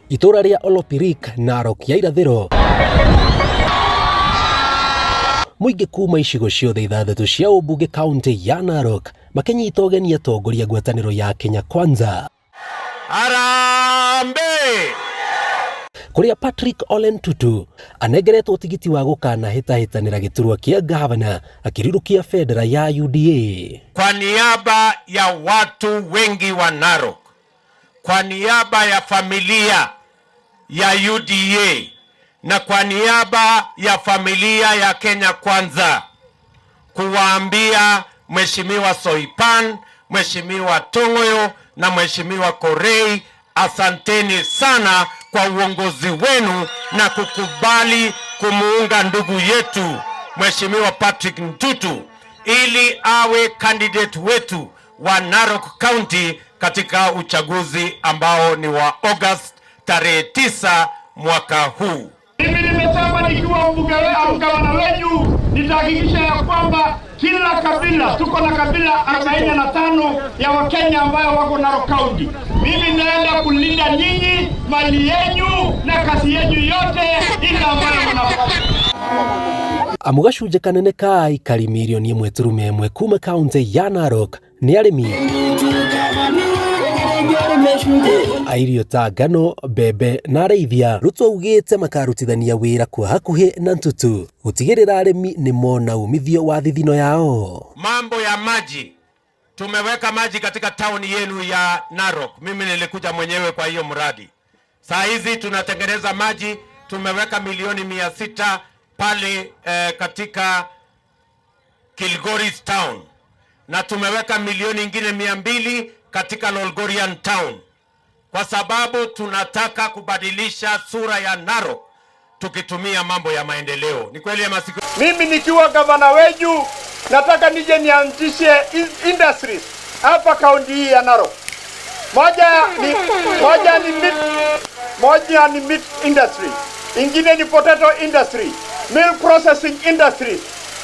Itũra rĩa Olopirik, Narok ya irathĩro. Mũingĩ kuma icigo ciothe ithathatũ cia ũmbunge kaunti ya Narok makĩnyita ũgeni atongoria ngwatanĩro ya Kenya Kwanza. Harambee! Kũrĩa Patrick Ole Ntutu anengeretwo tigiti wa gũkanahĩtahĩtanĩra gĩturwa kĩa gavana akĩrirũkia bendera ya UDA. Kwa niaba ya watu wengi wa Narok, kwa niaba ya familia ya UDA na kwa niaba ya familia ya Kenya Kwanza kuwaambia Mheshimiwa Soipan, Mheshimiwa Tongoyo na Mheshimiwa Korei, asanteni sana kwa uongozi wenu na kukubali kumuunga ndugu yetu Mheshimiwa Patrick Ntutu ili awe candidate wetu wa Narok County katika uchaguzi ambao ni wa August tarehe 9 mwaka huu. Mimi nimesema nikiwa mbunge au gavana wenu nitahakikisha ya kwamba kila kabila, tuko na kabila 45 ya Wakenya ambayo wako Narok County. Mimi naenda kulinda nyinyi, mali yenyu na kazi yenyu yote ile ambayo mnafanya. Amu gacunjĩ kanene ka aikari mirioni 1.1 kuma kaunti ya Narok nĩ arĩmi a irio ta ngano, mbembe na arĩithia. Ruto augĩte makarutithania wĩra kwa hakuhĩ na Ntutu gũtigĩrĩra arĩmi nĩ mona umithio wa thithino yao. Mambo ya maji, tumeweka maji katika tauni yenu ya Narok. Mimi nilikuja mwenyewe kwa hiyo mradi. Saa hizi tunatengeneza maji, tumeweka milioni 600 pale katika Kilgoris town na tumeweka milioni ingine 200 katika Lolgorian town, kwa sababu tunataka kubadilisha sura ya Narok tukitumia mambo ya maendeleo. Ni kweli ama si kweli? Mimi nikiwa gavana wenu nataka nije nianzishe industries hapa kaunti hii ya Narok. Moja ni meat industry, ingine ni potato industry, milk processing industry,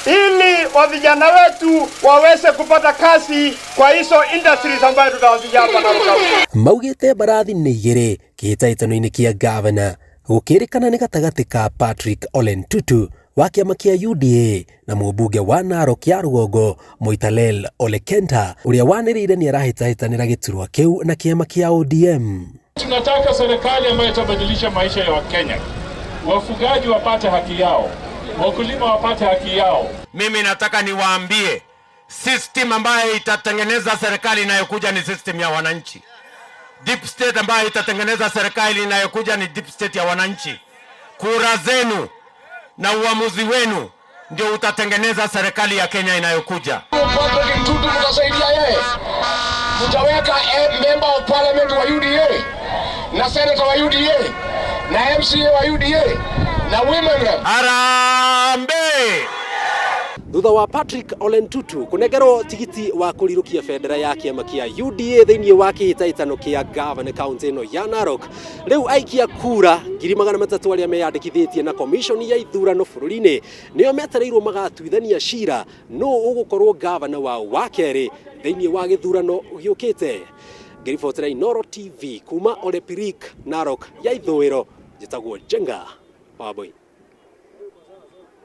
ili wa vijana wetu waweze kupata kazi kwa hizo industries ambayo tutaanzisha hapa Narok County. Maugĩte mbarathi nĩ igĩrĩ kĩhĩtahĩtano-inĩ kĩa gavana gũkĩrĩkana nĩ gatagatĩ ka Patrick Ole Ntutu wa kĩama kĩa UDA na mũmbunge wa Narok ya rũgongo Moitalel Ole Kenta ũrĩa wanĩrĩire nĩ arahĩtahĩtanĩra gĩturwa kĩu na kĩama kĩa ODM. Tunataka serikali ambayo itabadilisha maisha ya Wakenya, wafugaji wapate haki yao, wakulima wapate haki yao. Mimi nataka niwaambie system ambayo itatengeneza serikali inayokuja ni system ya wananchi. Deep state ambayo itatengeneza serikali inayokuja ni deep state ya wananchi. Kura zenu na uamuzi wenu ndio utatengeneza serikali ya Kenya inayokuja. Patrick Ntutu mtasaidia yeye, mtaweka member of parliament wa UDA na senator wa UDA na MCA wa UDA na women rep. Harambee! Thutha wa Patrick Ole Ntutu kũnengerwo tigiti wa kũrirũkia bendera ya kĩama kĩa UDA thĩinĩ wa kĩhĩtahĩtano kĩa gavana kaunti ĩno ya Narok, rĩu aikia kura 300,000 arĩa meyandĩkithĩtie na komishoni ya ithurano bũrũri-inĩ nĩo metereirwo magatuithania cira nũ ũgũkorwo gavana wao wa kerĩ thĩinĩ wa gĩthurano gĩũkĩte. Ngĩribotera Inooro TV kuma Olepirik, Narok ya ithũĩro, njĩtagwo Njenga Wambui.